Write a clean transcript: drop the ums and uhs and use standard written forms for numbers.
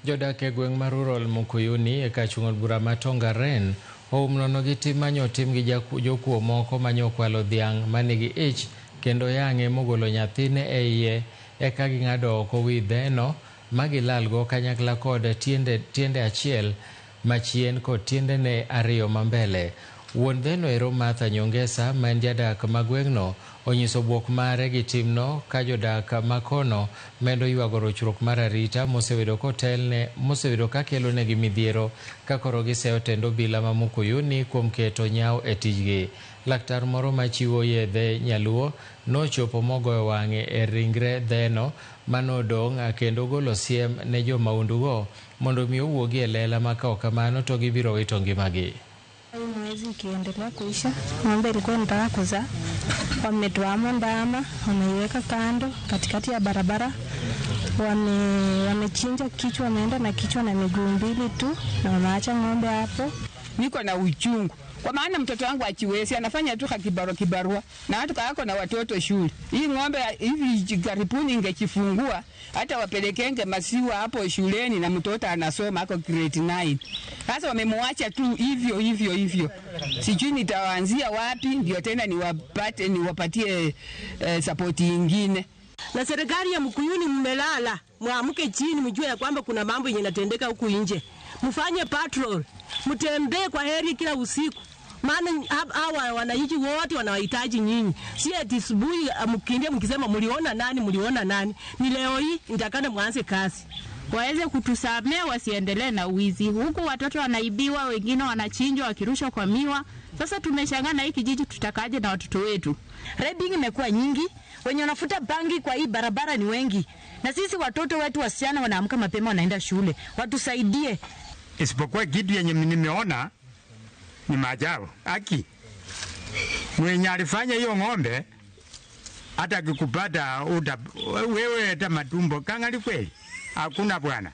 Jodak e gweng' ma rural Mukuyuni e kar chung' od bura ma Tongaren oum nono gi tim manyo otim gi jokuo moko manyo okwalo dhiang' manigi ich kendo yang'e mogolo nyathine e iye eka ging'ado oko wi dheno ma gilalgo kanyakla kod tiende achiel machien kod tiendene ariyo ma mbele. Wuon dheno ero Martha Nyongesa ma en jadak ma gweng'no onyiso buok mare gi timno ka jodak ma kono medo ywago rochruok mar arita mosebedo kotelne mosebedo ka kelonegi midhiero ka koro giseyo tend obila ma Mukuyuni kuom keto nyawo e tijgi. Laktar moro machiwo yedhe nyaluo nochopo mogoyo wang'e e ringre dheno manodong' kendo golo siem ne jomaundugo mondo mi owuogi e lela ma ka ok kamano to gibiro wito ngimagi. Mwezi ikiendelea kuisha, ng'ombe ilikuwa inataka kuzaa, wametoamo ndama, wameiweka kando katikati ya barabara, wamechinja kichwa, wameenda na kichwa na miguu mbili tu, na wameacha ng'ombe hapo. Niko na uchungu kwa maana mtoto wangu achiwezi, anafanya tu kibarua kibarua, na watu kako na watoto shule. Hii ng'ombe hivi karibuni ingechifungua hata wapelekenge masiwa hapo shuleni, na mtoto anasoma ako grade 9. Sasa wamemwacha tu hivyo hivyo hivyo, sijui nitawaanzia wapi ndio tena niwapatie support nyingine. Na serikali ya Mukuyuni mmelala, muamke chini, mjue ya kwamba kuna mambo yenye yanatendeka huku nje. Mfanye patrol, mtembee kwa heri kila usiku, maana hawa wananchi wote wanawahitaji nyinyi. Si eti asubuhi mkimbia mkisema mliona nani, mliona nani. Ni leo hii nitakana mwanze kazi. Waweze kutusamea, wasiendelee na wizi. Huku watoto wanaibiwa, wengine wanachinjwa wakirushwa kwa miwa. Sasa tumeshangaa na hii kijiji tutakaje na watoto wetu. Raping imekuwa nyingi, wenye wanafuta bangi kwa hii barabara ni wengi. Na sisi watoto wetu wasichana wanaamka mapema wanaenda shule. Watusaidie. Isipokuwa kitu yenye nimeona ni maajabu. Aki mwenye alifanya hiyo ng'ombe hata akikupata wewe hata matumbo kangali kweli hakuna bwana.